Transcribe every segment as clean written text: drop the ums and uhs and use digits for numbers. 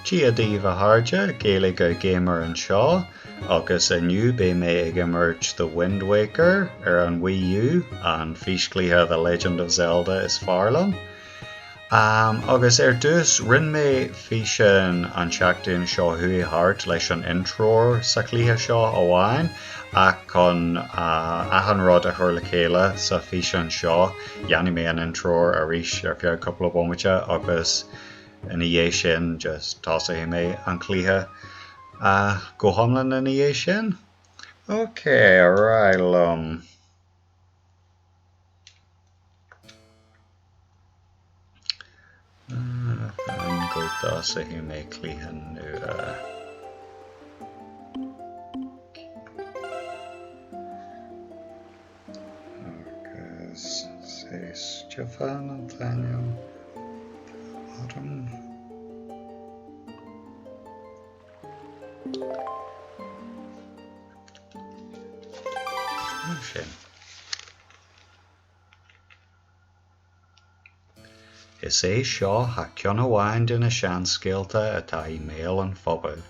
Dia daoibh a chairde, Gaeilge Gamer anseo agus inniu beidh mé ag imirt The Wind Waker ar an Wii U, an físchluiche The Legend of Zelda is fearr liom. Agus ar dtús, rinne mé físeán an tseachtain seo chuaigh thart leis an intreoir sa chluiche seo amháin, ach chun achan rud a chur le chéile sa físeán seo, dhéanfaidh mé an intreoir arís ar feadh cúpla bomaite agus ina dhiaidh sin just tosóidh mé an cluiche go hiomlán ina dhiaidh sin. Ok, ar aghaidh liom. Fan go dtosóidh mé cluiche nua. Agus is é Stiofán an t-ainm atá orm. Mar sin. Is é seo ach ceann amháin de na seanscéalta atá i mbéal an phobail.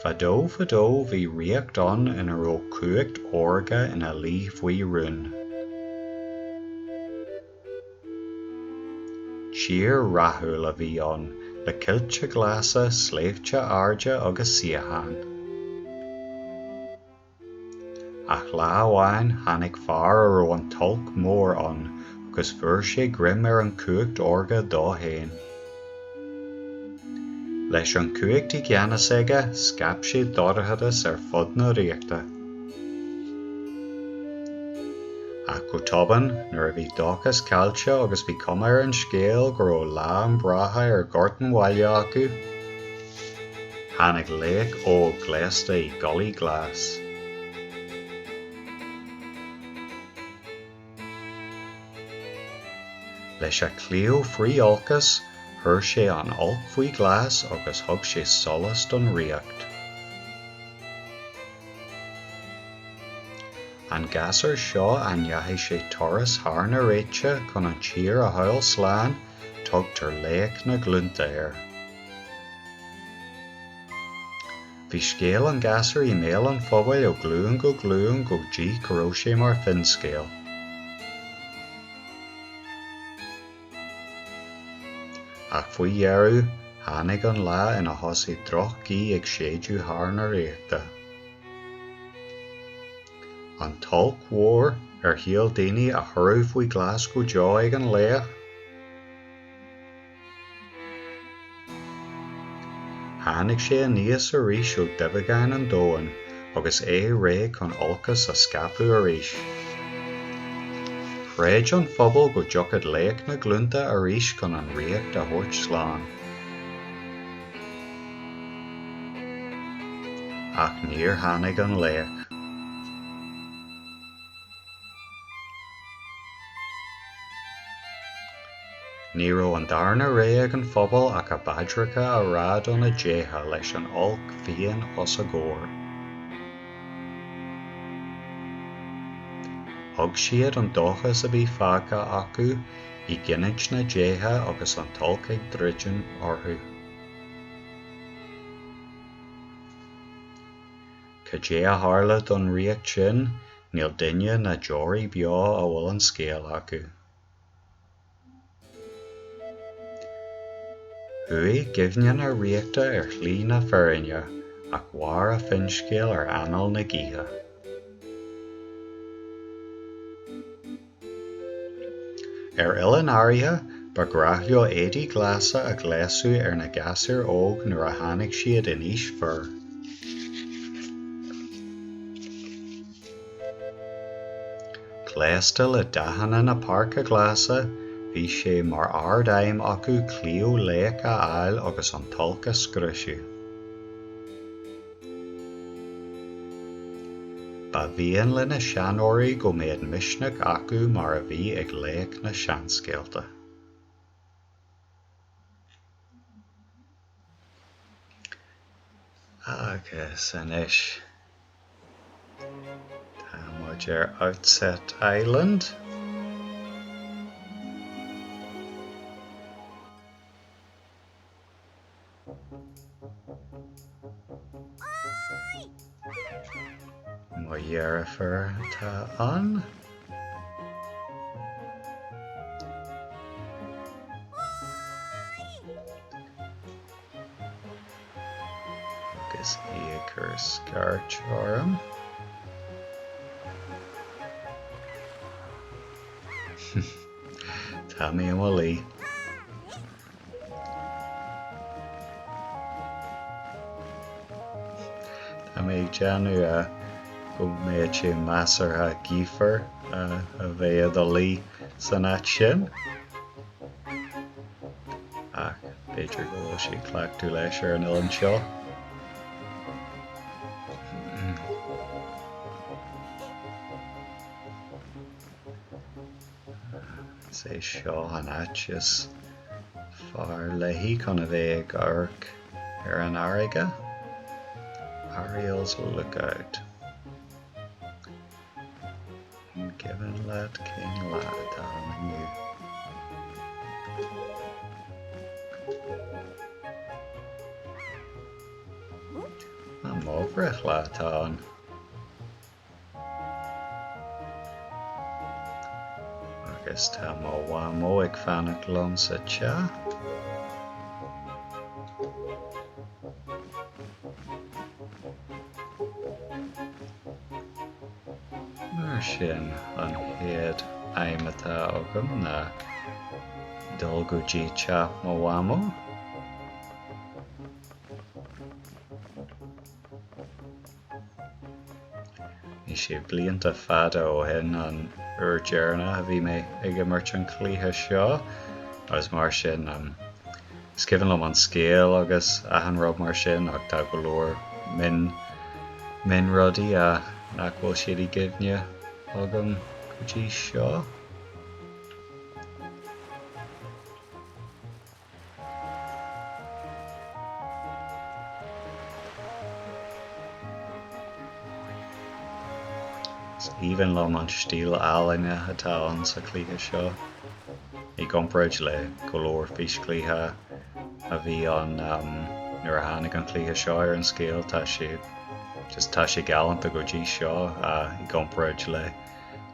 Fadó fadó bhí ríocht ann ina raibh cumhacht órga ina luí faoi rún. Tír rathúil a bhí ann, le coillte glasa, sléibhte arda agus síocháin. Ach lá amháin tháinig fear a raibh an t-olc mór ann agus fuair sé greim ar an chumhacht órga dó féin. Leis an chumhacht i gceannas aige, scaip sé dorchadas ar fud na ríochta. Ach go tobann, nuair a bhí dóchas caillte agus bhí cuma ar an scéal go raibh lá an bhrachaidh ar ghort an bhaile acu, tháinig laoch óg gléasta i gculaith ghlas. Leis a chlaíomh frith-olcais, chuir sé an olc faoi ghlas agus thug sé solas don ríocht. An gasúr seo a ndeachaigh sé turas thar na réite chun an tír a fháil slán, tugtar Laoch na Glúnta air. Bhí scéal an ghasúir i mbéal an phobail ó ghlúin go glúin go dtí go raibh sé mar finscéal. Ach faoi dheireadh, tháinig an lá ina thosaigh droch-ghaoth ag séideadh thar na ríochta. An t-olc mhór ar shíl daoine a cuireadh faoi ghlas go deo ag an laoch, Tháinig sé aníos arís ó duibheagán an domhain agus é réidh chun olcas a scaipeadh arís. Chreid an phobal go dtiocfadh Laoch na Glúnta arís chun an ríocht a thabhairt slán. Ach níor tháinig an laoch. Ní raibh an darna rogha ag an phobal ach a bpaidreacha a rá do na déithe leis an olc féin os a gcomhair. Thug siad an dóchas a bhí fágtha acu i gcinniúint na ndéithe agus an t-olc ag druidim orthu. Cad é a tharla don ríocht sin, níl duine ná deoraí beo a bhfuil an scéal acu. Chuaigh gaibhne na ríochta ar shlí na fírinne, ach mhair a finscéal ar anáil na gaoithe. Ar oileán áirithe, ba ghnách leo éadaí glasa a ghléasadh ar na gasúir óg nuair a tháinig siad in aois fir. Gléasta le dathanna na páirce glasa, bhí sé mar ard-aidhm acu claíomh laoich a fháil agus an t-olc a scriosadh. Ba mhian le na seanóirí go mbeadh misneach acu mar a bhí ag laoch na seanscéalta. Agus anois tá muid ar Outset Island. Mo dheirfiúr atá ann. Agus í ag cur scairt orm. Tá mé i mo luí. Tá mé ag déanamh go mbeadh sé measartha gaofar a bheith i do luí san áit sin. Ach b'fhéidir go bhfuil sí cleachtadh leis ar an oileán seo. Is é seo an áit is fearr léi chun a bheith ag amharc ar an fharraige. Ariel's Lookout. An cuimhin leat cén lá atá ann inniu? Mo bhreithlá atá ann. Agus tá mo mhamó ag fanacht liom sa teach. Mar sin, an chéad aidhm atá agam ná dul go dtí teach mo mhamó. Bhí sé blianta fada ó shin an uair deireanach a bhí mé ag imirt an chluiche seo agus mar sin is cuimhin liom an scéal agus achan rud mar sin ach tá go leor mion mion rudaí nach bhfuil siad i gcuimhne agam go dtí seo. Is aoibhinn liom an stíl álainne atá ann sa chluiche seo, i gcomparáid le go leor físchluiche a bhí ann nuair a tháinig an cluiche seo ar an scéal, tá sé just tá sé galánta go dtí seo i gcomparáid le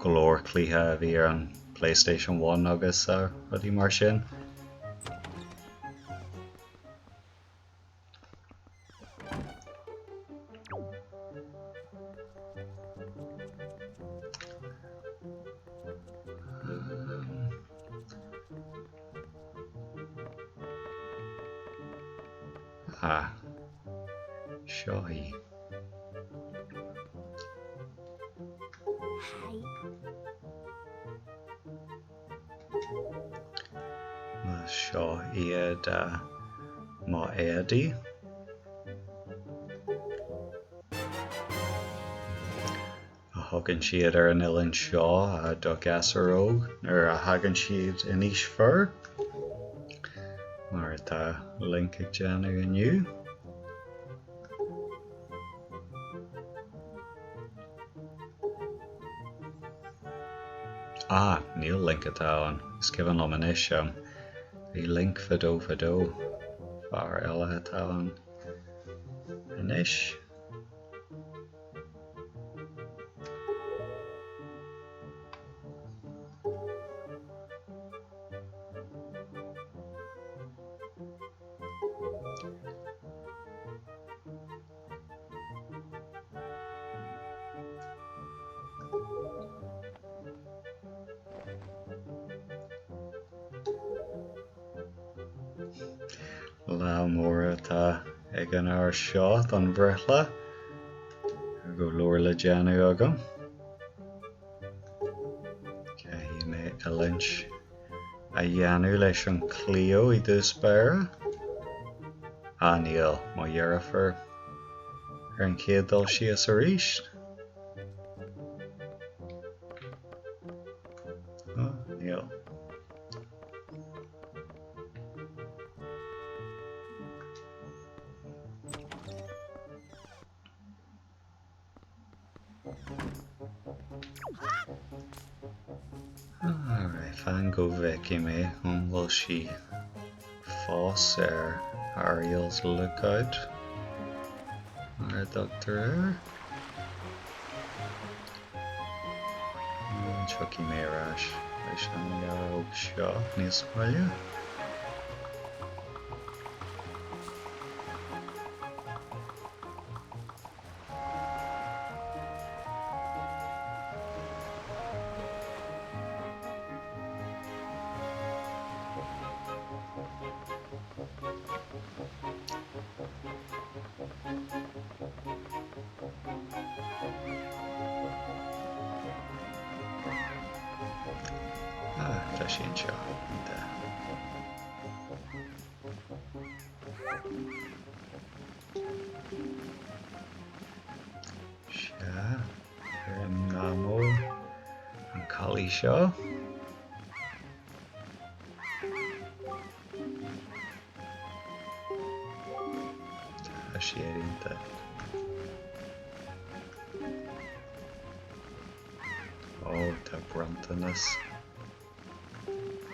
go leor cluiche a bhí ar an PlayStation 1 agus rudaí mar sin. Ah, seo í. Seo iad mo éadaí. A thugann siad ar an oileán seo do ghasúir óg nuair a thagann siad in aois fir, mar atá Link ag déanamh inniu. Ah, níl Link atá ann. Is cuimhin liom anois, bhí Link fadó fadó. Fear eile atá ann anois. Lá mór atá ag an fhear seo don bhreithlá. Go leor le déanamh agam. Caithfidh mé oiliúint a dhéanamh leis an claíomh i dtús báire. Ah níl, mo dheirfiúr ar an chéad dul síos arís. Ah, níl. Alright, fan go bhfeicfidh mé an bhfuil sí fós ar Ariel's Lookout mar a dtugtar air. Tiocfaidh mé ar ais leis an ghearrthóg seo níos moille. Ah, tá sé anseo. Tá. Sea, ar an nGamó an caillí seo. Tá siad iontach. Ó, tá bronntanas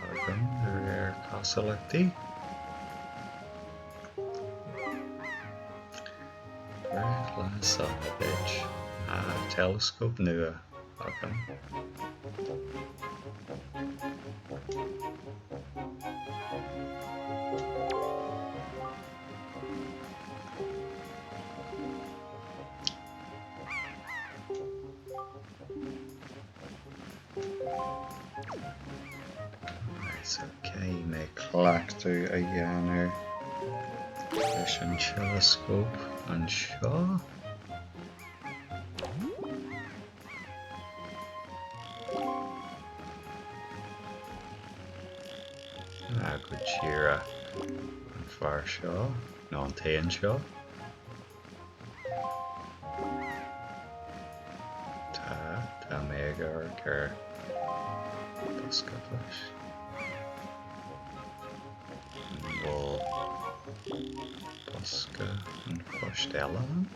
agam de réir cosúlachtaí. Breithlá sona duit. Ah, teileascóp nua agam. So caithfidh mé cleachtadh a dhéanamh leis an teileascóp anseo. Ah, go díreach an fear seo, nó an t-éan seo. Tá, tá mé ag amharc ar bosca poist. An bhfuil bosca an phoist eile ann?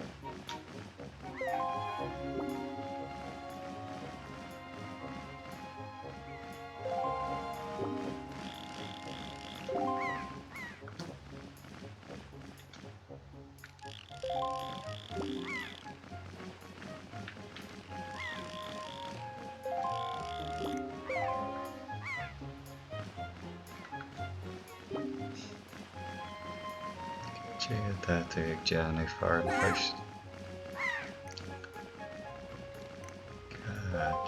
Cad é atá tú ag déanamh fear an phoist? Cad?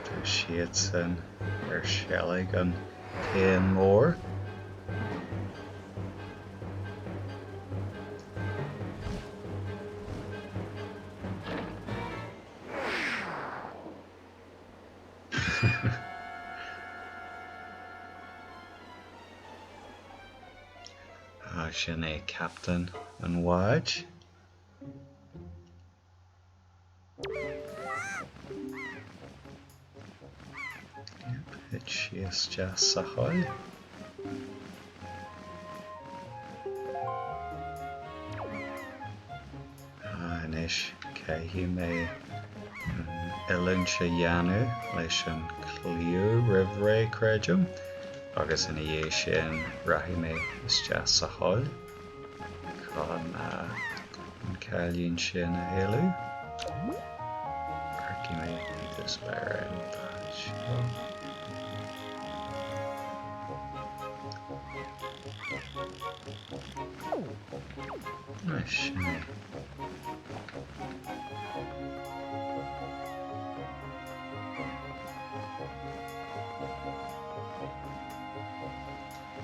Tá siadsan ar seilg an t-éan mór. Ah, sin é captaen an bháid. Yep, thit sí isteach sa choill. Anois caithfidh mé an oiliúint a dhéanamh leis an claíomh roimh ré, creidim, agus ina dhiaidh sin rachaidh mé isteach sa choill chun an cailín sin a éalú. Amharcfaidh mé i dtús báire ar an bhád seo. Sin é.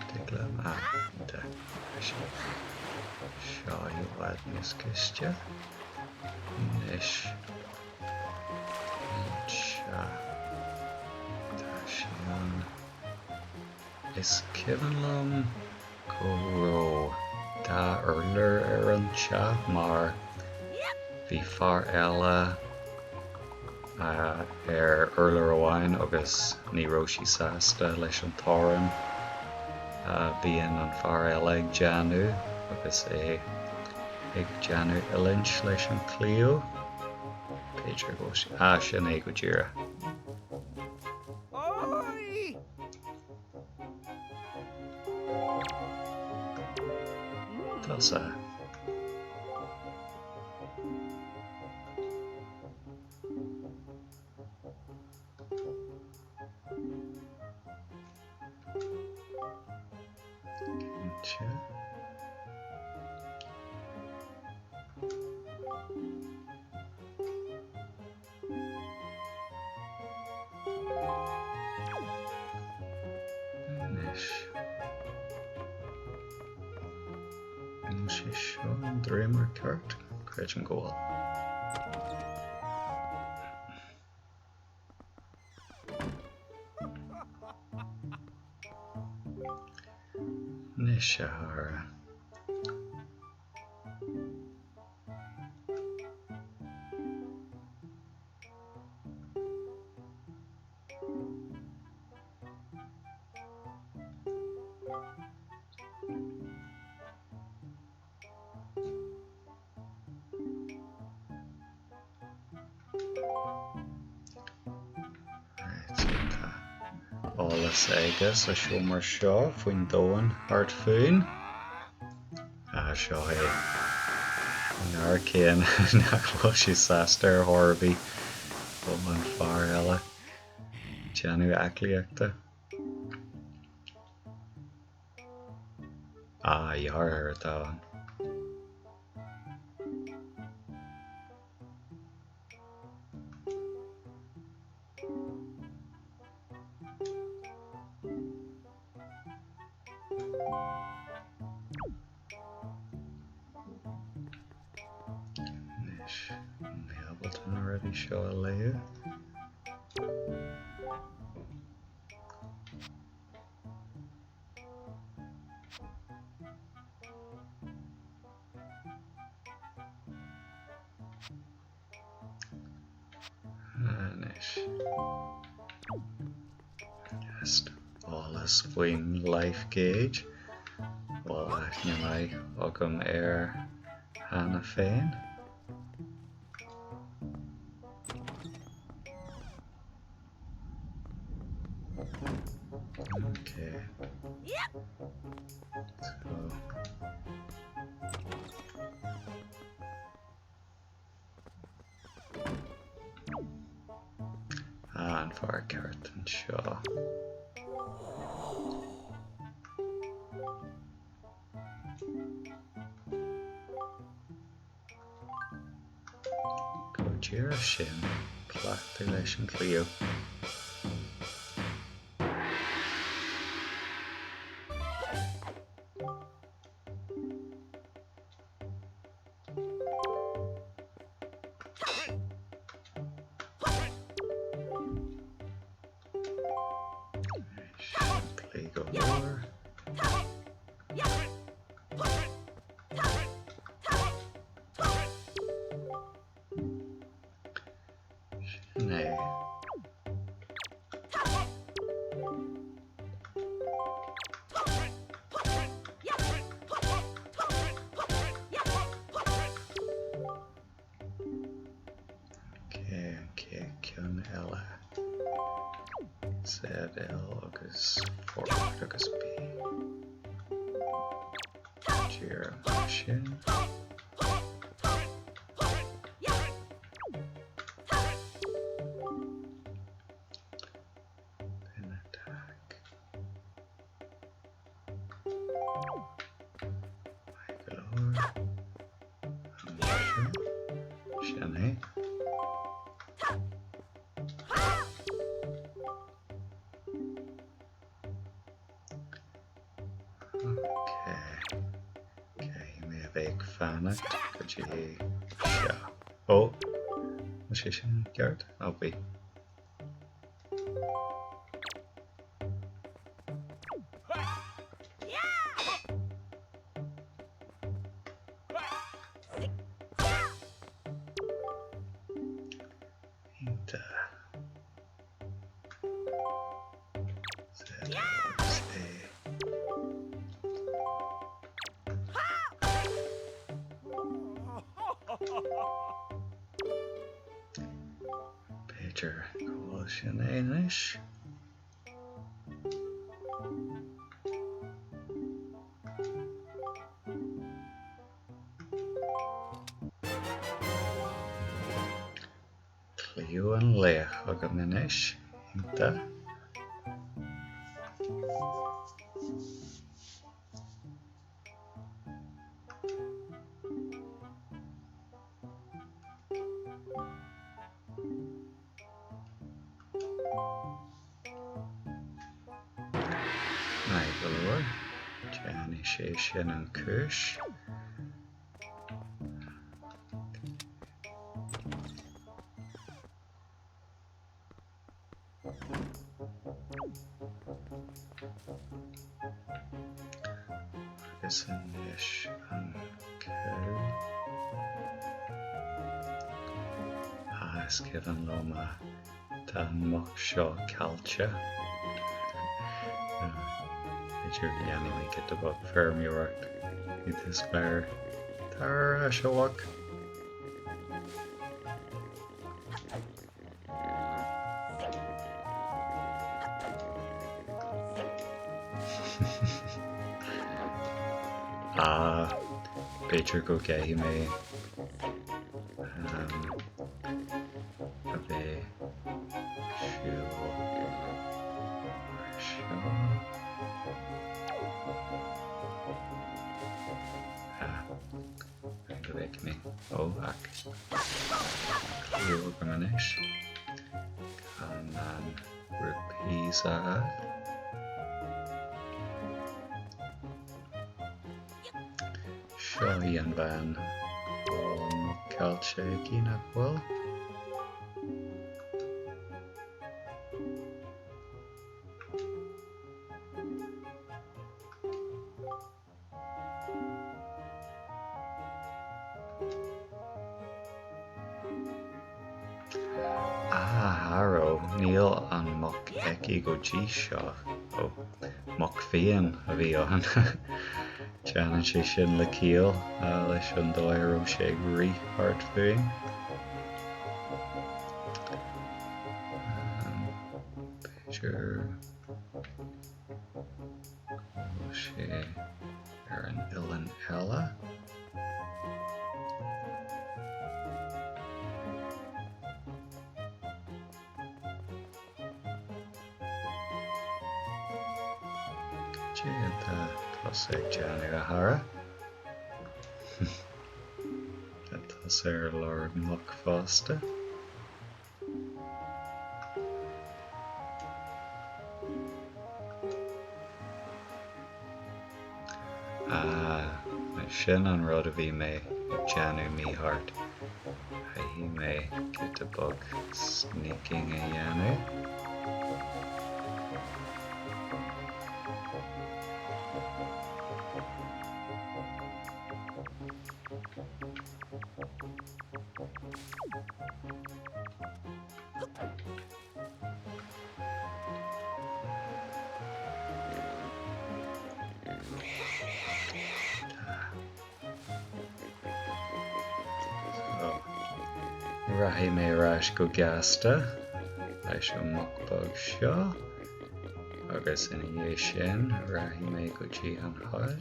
Tig liom a tá sé seo i bhfad níos cliste. Anois anseo tá sé ann. Is cuimhin liom. Go raibh dá urlár ar an teach mar bhí fear eile ar urlár amháin agus ní raibh sí sásta leis an torann a bhíonn an fear eile ag déanamh agus é ag déanamh oiliúint leis an claíomh. B'fhéidir go bhfuil sé. Ah, sin é go díreach. Tusa. Cinnte. Anois. An sé seo an dréimire ceart? Creidim go bhfuil. Anois a chara. Tá eolas aige sa seomra seo faoin domhan thart fúinn. Ah, seo é. An fhear céanna nach bhfuil sé sásta ar chor ar bith go bhfuil an fear eile ag déanamh aclaíochta. Ah, dheartháir atá ann. Anois, an mé ábalta na rudaí seo a léamh? Anois. Just eolas faoin life gauge. Bhfuil aithne maith agam air cheana féin. Okay. So. Ah, an fear ceart anseo. Go díreach sin, cleachtadh leis an gclaíomh. Simplí go leor. Sin é. Okay, an chéad ceann eile. Z, L agus forward agus B. Díreach mar sin. Pin attack. Maith go leor. Sin é. Okay. Okay, mé a bheith ag fanacht go dtí seo. Ó, Tá sé sin ceart? Ó bhí. B'fhéidir go bhfuil sin é anois. Claíomh an Laoich agam anois. Iontach. Maith go leor. Déanfaidh sé sin an cúis. Agus anois an coill. Ah, is cuimhin liom tá an muc seo caillte. B'fhéidir go ndéanfaidh mé giota beag feirmeoireacht i dtús báire. Tar ar ais, a mhuc! Ah, b'fhéidir go gcaithfidh mé a bheith ag siúl mar seo. Ah. Go bhfeicfidh mé. Ó, ach claíomh agam anois. Chun an rupees a fháil. Seo í an bhean a bhfuil an muc caillte aici, nach bhfuil? Ah, Haro, níl an muc aici go dtí seo. Ó, muc fiáin a bhí ann. Teannann sé sin le ciall leis an dóigh a raibh sé ag rith thart fúinn. B'fhéidir go bhfuil sé ar an oileán eile. Cad é atá tusa ag déanamh, a chara? Tá tusa ar lorg muc fosta. Ah, sin an rud a bhí mé ag déanamh mícheart. Caithfidh mé giota beag sneaking a dhéanamh. Rachaidh mé ar ais go gasta leis an muc beag seo agus ina dhiaidh sin rachaidh mé go dtí an choill.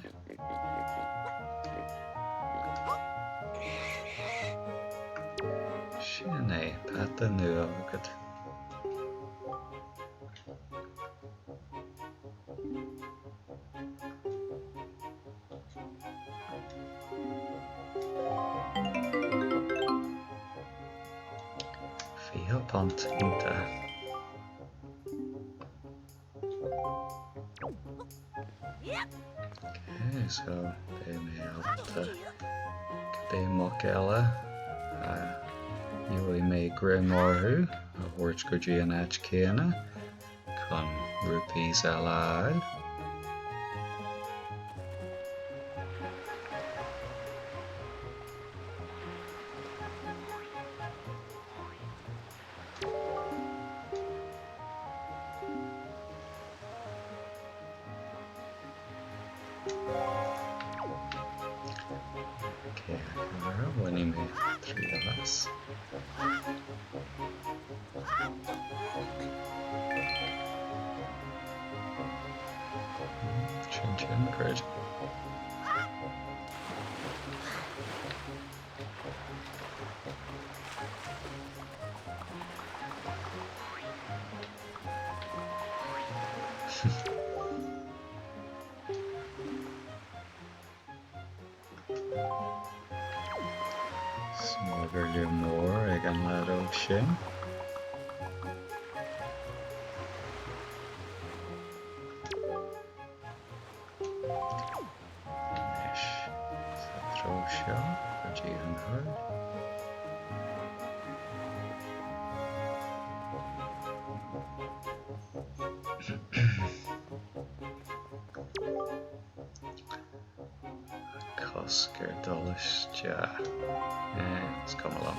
Sin é, peata nua agat. £20, iontach. Ok, so beidh mé ábalta cibé muc eile a gheobhaidh mé greim orthu a thabhairt go dtí an áit céanna chun rupees eile a fháil. Ok, a chara, bainfidh mé triail as. Sin sin, creidim. Smugairle mór ag an leaid óg sin. Anois, sa treo seo, go dtí an hord. Cosc ar dul isteach. Is cuma liom.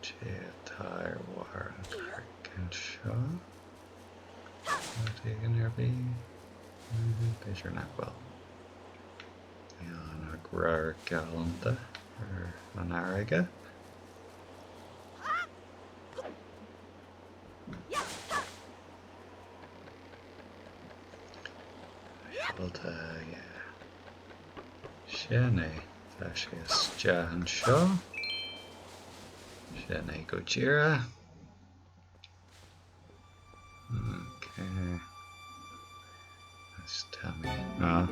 Cé atá ar bharr an chnoic anseo? Rud éigin ar bith? B'fhéidir nach bhfuil. Níl ann ach radharc galánta ar an fharraige. Ábalta, yeah. Sin é. Tá sé isteach anseo. Sin é go díreach. Ok. Is tá mé. Ah.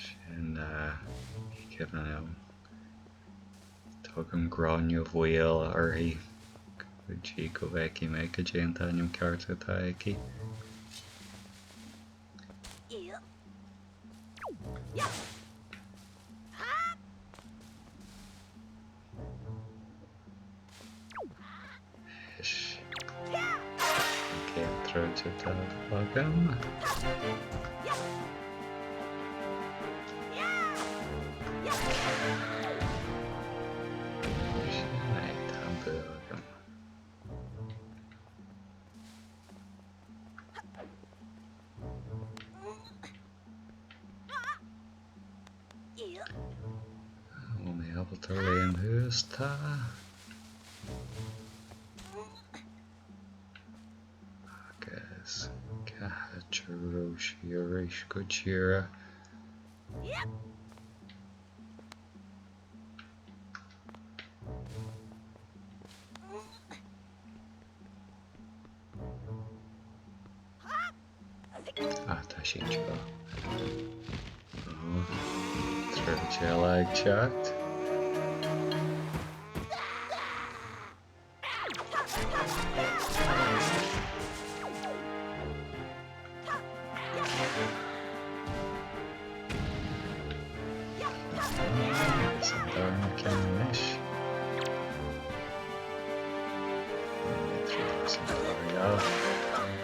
Sin ní cuimhin liom. Tugaim Gráinne Mhaol uirthi go dtí go bhfeicfidh mé cad é an t-ainm ceart atá aici. Anois, an chéad troid atá agam. Sin é, tá an bua agam. An bhfuil mé ábalta léim thuas? Tá. Agus cá háit a raibh sí arís go díreach? Ah, tá sí anseo. Ó, troid eile ag teacht. Agus an darna ceann anois.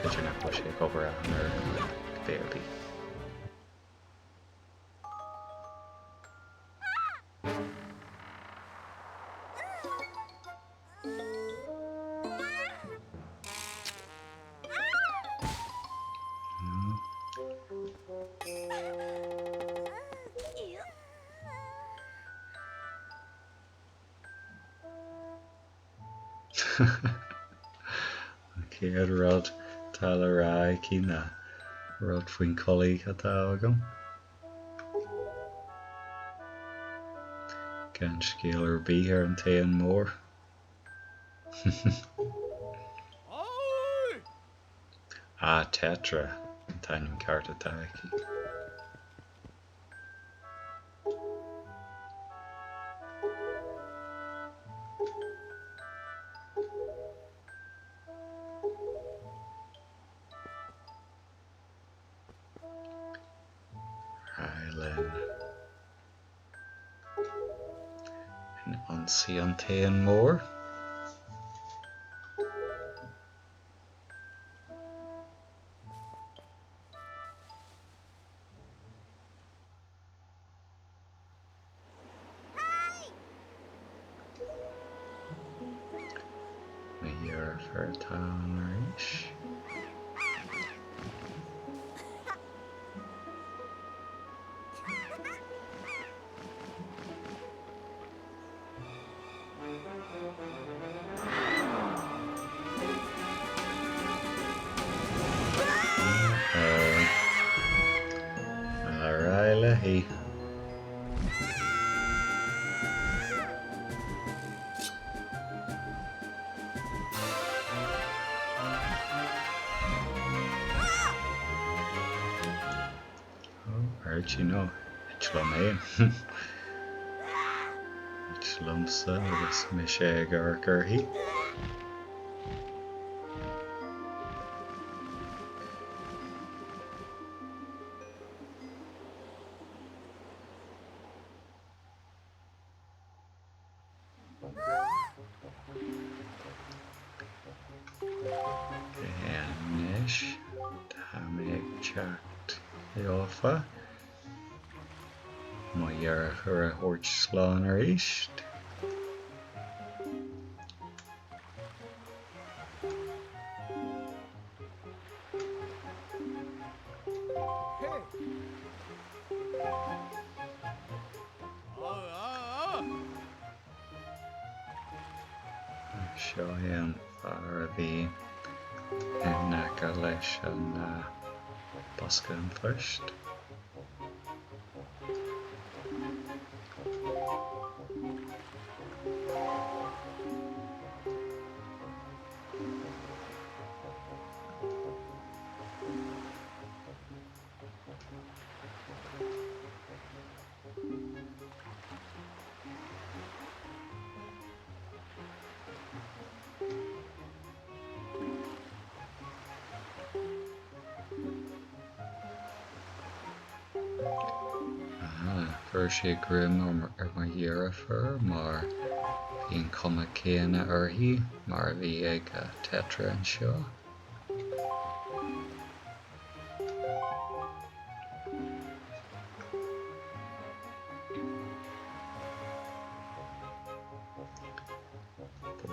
B'fhéidir nach bhfuil sé ag obair achan uair, cibé ar bith. An chéad rud atá le rá aici ná rud faoin chulaith atá agam. Gan scéal ar bith ar an t-éan mór. Ah, Tetra an t-ainm ceart atá aici. Ar aghaidh linn. In ionsaí an t-éan mór. deartháir atá ann arís. Ar aghaidh léi. Oh, ar you know, thit liom féin. Thit liomsa agus mise ag amharc uirthi. Anois tá mé ag teacht leofa mo dheirfiúr a thabhairt slán arís. Seo é an fear a bhí in aice leis an bosca an phoist. Ah, chuir sé greim ar mo dheirfiúr mar bhí an cuma céanna uirthi mar a bhí ag Tetra anseo.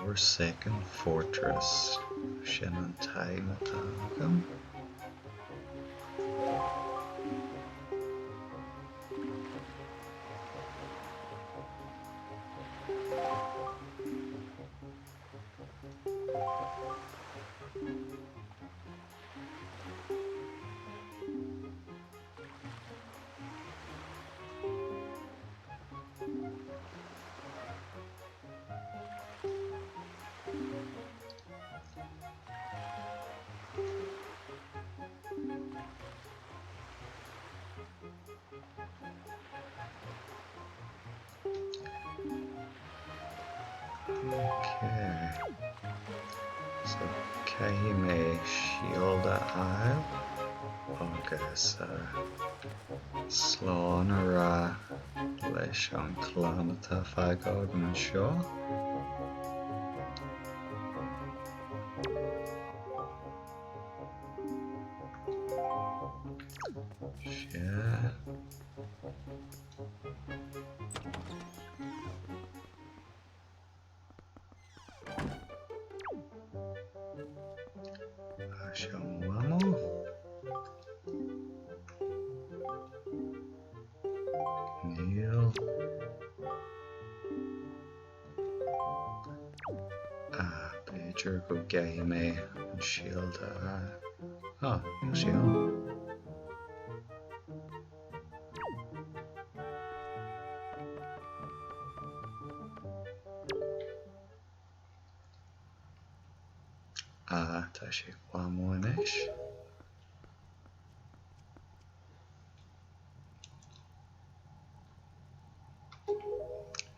Forsaken Fortress, sin an t-ainm atá agam. Ok. So caithfidh mé shield a fháil agus slán a rá leis an chlann atá fágtha agam anseo. Sea. Seo mo mhamó. Níl. Ah, b'fhéidir go gcaithfidh mé an shield a fháil. Ah, níl sé ann. Ah, tá sé ag Mhamó anois.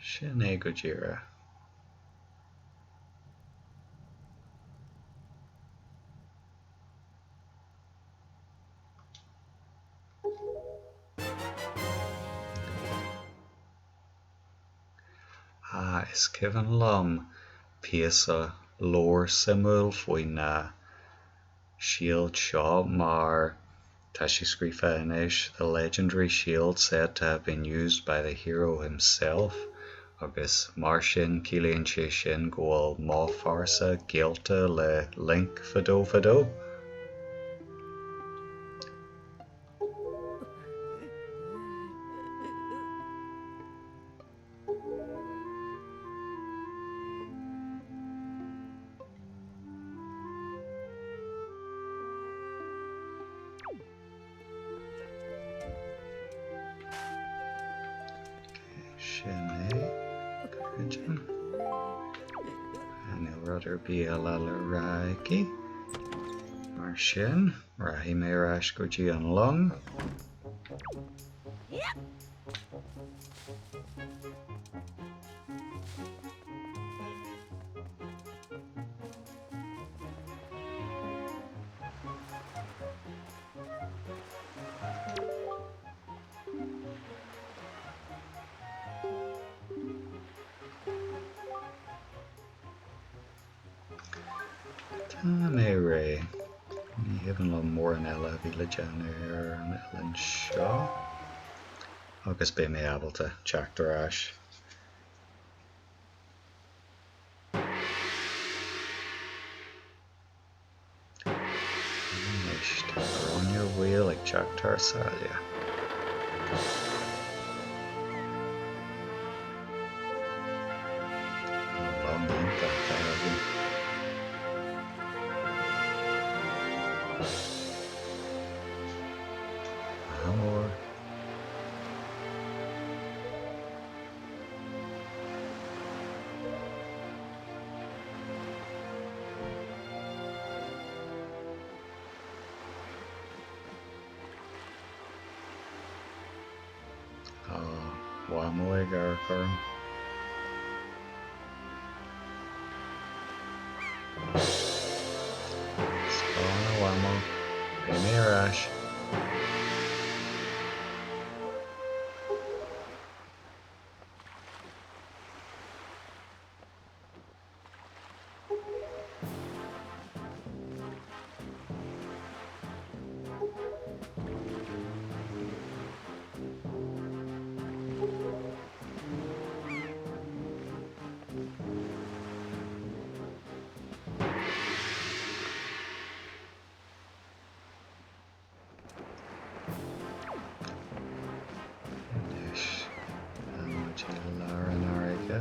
Sin é go díreach. Ah, is cuimhin liom píosa lore suimiúil faoin shield seo mar tá sé scríofa anois, The legendary shield said to have been used by the hero himself. Agus mar sin ciallaíonn sé sin go bhfuil mo phearsa gaolta le Link fadó fadó. Sin é. Creidim. Níl rud ar bith eile le rá aici. Mar sin, rachaidh mé ar ais go dtí an long. Tá mé réidh. Ní cuimhin liom mórán eile a bhí le déanamh ar an oileán seo. Agus beidh mé ábalta teacht ar ais. Anois tá Gráinne Mhaol ag teacht thar sáile. Long iontach atá againn. Ádh mór. Tá Mhamó ag amharc orm. Slán a Mhamó, beidh mé ar ais. Anois, tá muid i lár an fharraige.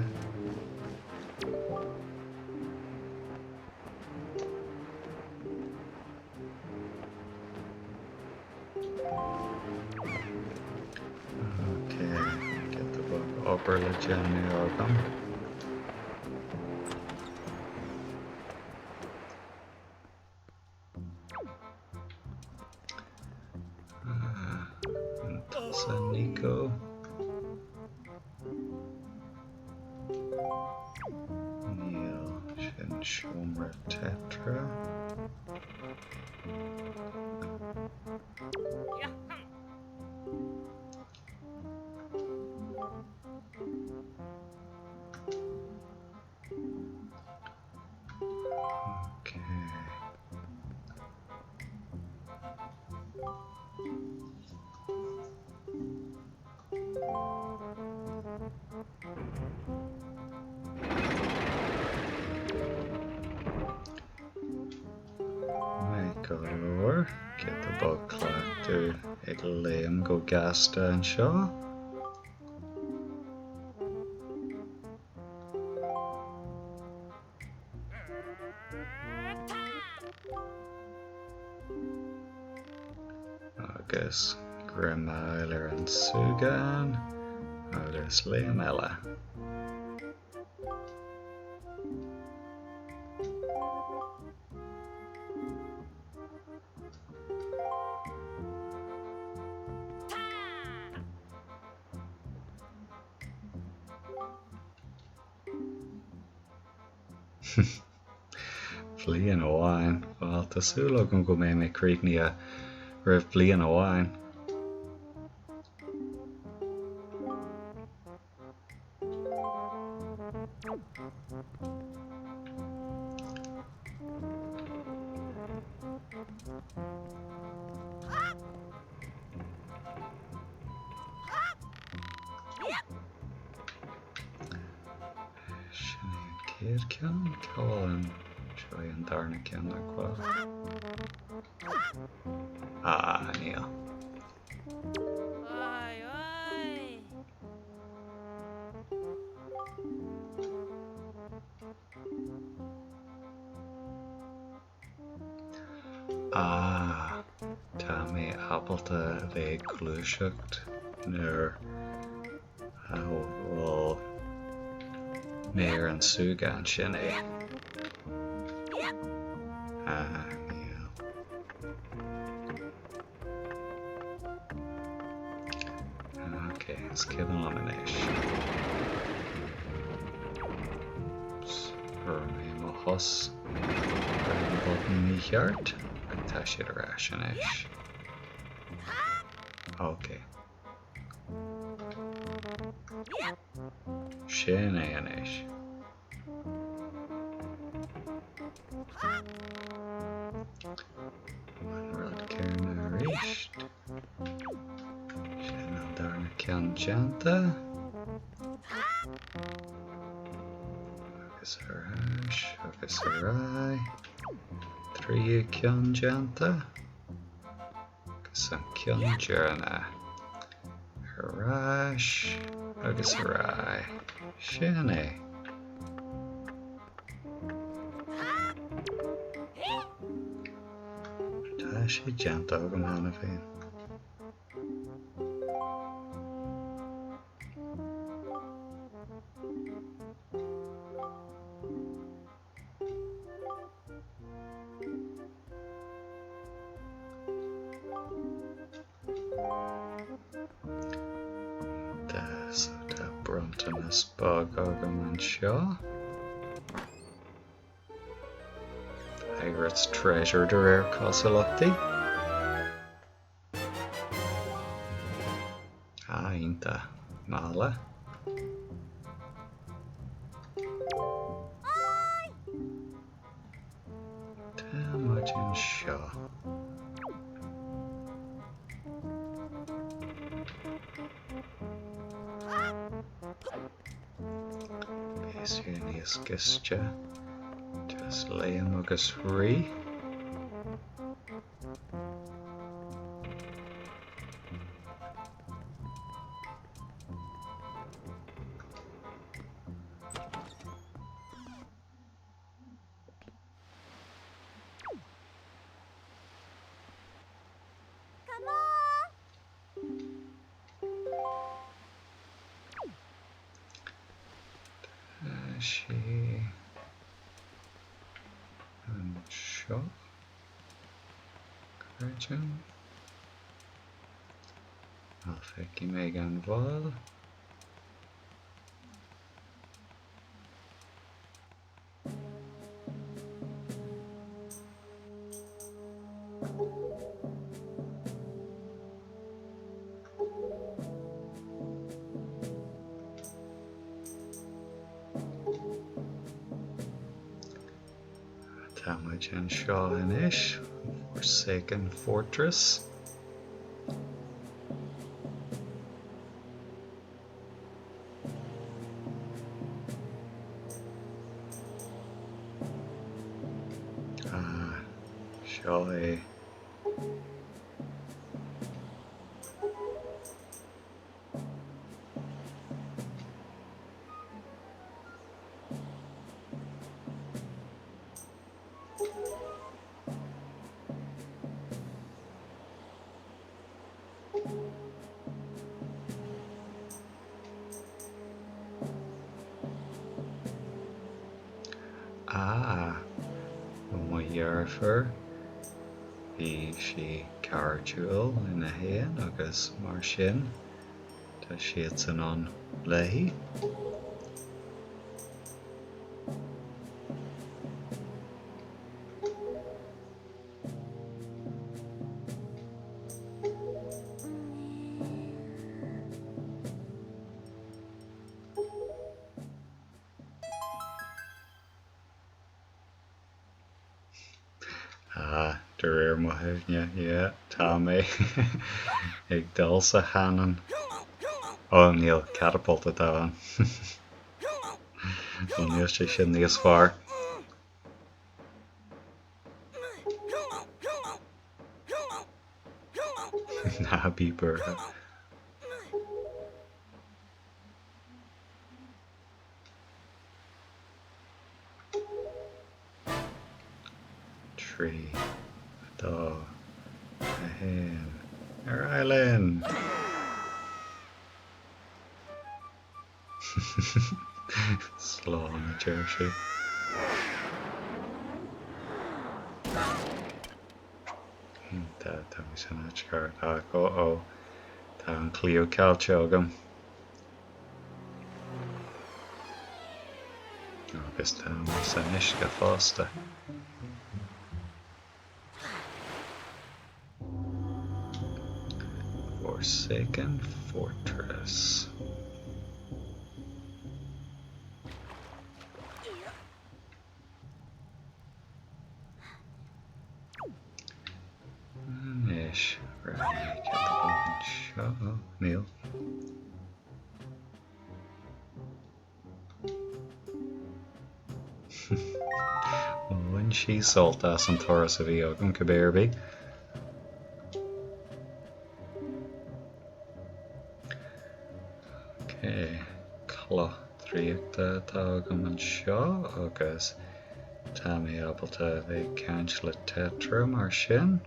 Ok, giota beag obair le déanamh agam. Tusa Niko. Níl sin seomra Tetra. Okay. Maith go leor, giota beag cleachtadh ag léim go gasta anseo. Agus greim a fháil ar an súgán agus léim eile. Bliain amháin? Bhuel, tá súil agam go mbeidh mé críochnaithe roimh bliain amháin. chéad ceann? Cá bhfuil an, seo é an darna ceann nach bhfuil? Ah, níl. Ah, tá mé ábalta a bheith ag gluaiseacht nuair a bhfuil mé ar an súgán, sin é. Ah, níl. Ok, is cuimhin liom anois. Oops, chuir mé mo chos ar an botún mícheart, ach tá siad ar ais anois. Ok. Sin é anois. An rud céanna arís. Sin an darna ceann déanta. Agus ar ais agus ar aghaidh. Tríú ceann déanta. Agus an ceann deireanach. Ar ais agus ar aghaidh. Sin é. Tá sé déanta agam cheana féin. So tá bronntanas beag agam anseo. Pirate's Treasure de réir cosúlachtaí. Ah, iontach. Mála. Tá muid anseo. Beidh sé níos gaiste. Just léim agus rith. Tá sé anseo. Creidim. Bhuel, feicfidh mé gan mhoill. Tá muid anseo anois, Forsaken Fortress. Ah, seo é. Ah, ó mo dheirfiúr, bhí sí cairdiúil lena héin agus mar sin tá siadsan ann léi. Ah, de réir mo chuimhne, yeah, tá mé ag dul sa channon. Oh, níl, catapult atá ann. Bhuel, níl sé sin níos fearr. Ná bí buartha. 3, 2, 1, ar aghaidh linn! Slán, a deir sé. Iontach, tá mé san áit cheart ach, oh oh, tá an claíomh caillte agam. Agus tá mé san uisce fosta. Forsaken Fortress. Anois, raibh mé cead a bheith anseo? Níl. Bhain sí sult as an turas a bhí agam, cibé ar bith. Ok, cloch draíochta atá agam anseo agus tá mé ábalta a bheith ag caint le Tetra mar sin.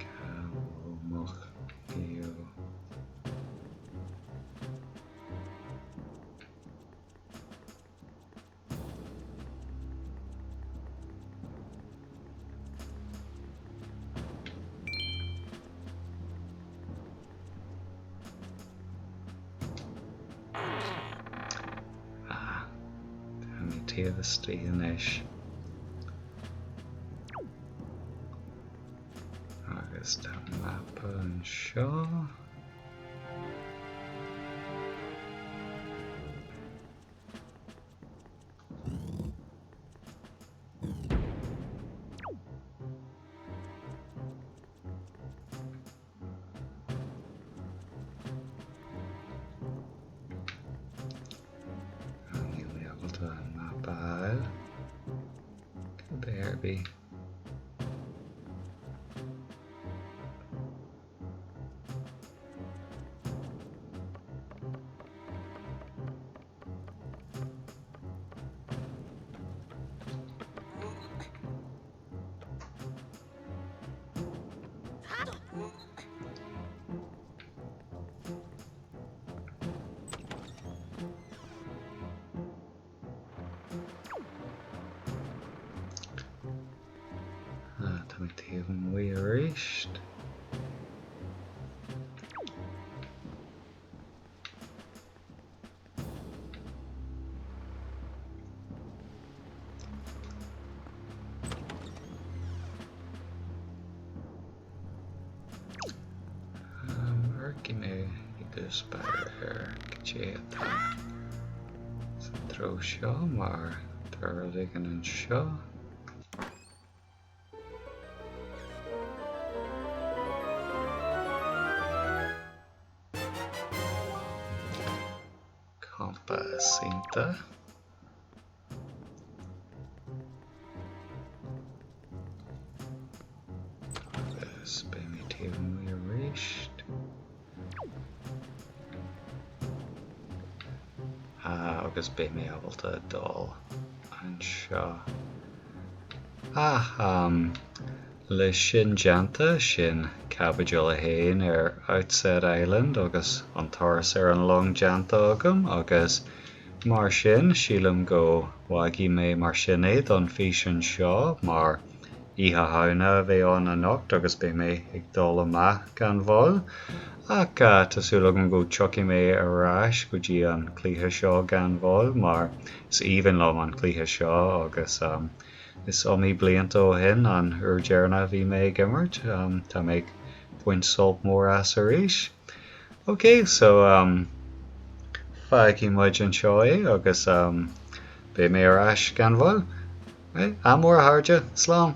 Cá bhfuil mo chlaíomh? Ah, tá mé taobh istigh anois. Agus tá mapa anseo. Níl mé ábalta an mapa a fháil. Cibé ar bith. Tá mé taobh amuigh arís. Amharcfaidh mé i dtús báire ar cad é atá sa treo seo mar tá rud éigin anseo. Compass iontach. Agus beidh mé taobh amuigh arís. Agus beidh mé ábalta dul anseo. Ach le sin déanta, sin caibidil 1 ar Outset Island agus an turas ar an long déanta agam agus mar sin, sílim go bhfágfaidh mé mar sin é don físeán seo mar Oíche Shamhna a bheidh ann anocht agus beidh mé ag dul amach gan mhoill. Ach tá súil agam go dtiocfaidh mé ar ais go dtí an cluiche seo gan mhoill mar is aoibhinn liom an cluiche seo agus is iomaí blianta ó shin an uair deireanach a bhí mé ag imirt. Tá mé ag baint sult mór as arís. Ok, so fágfaidh muid anseo é agus. Beidh mé ar ais gan mhoill. Ádh mór a chairde. Slán!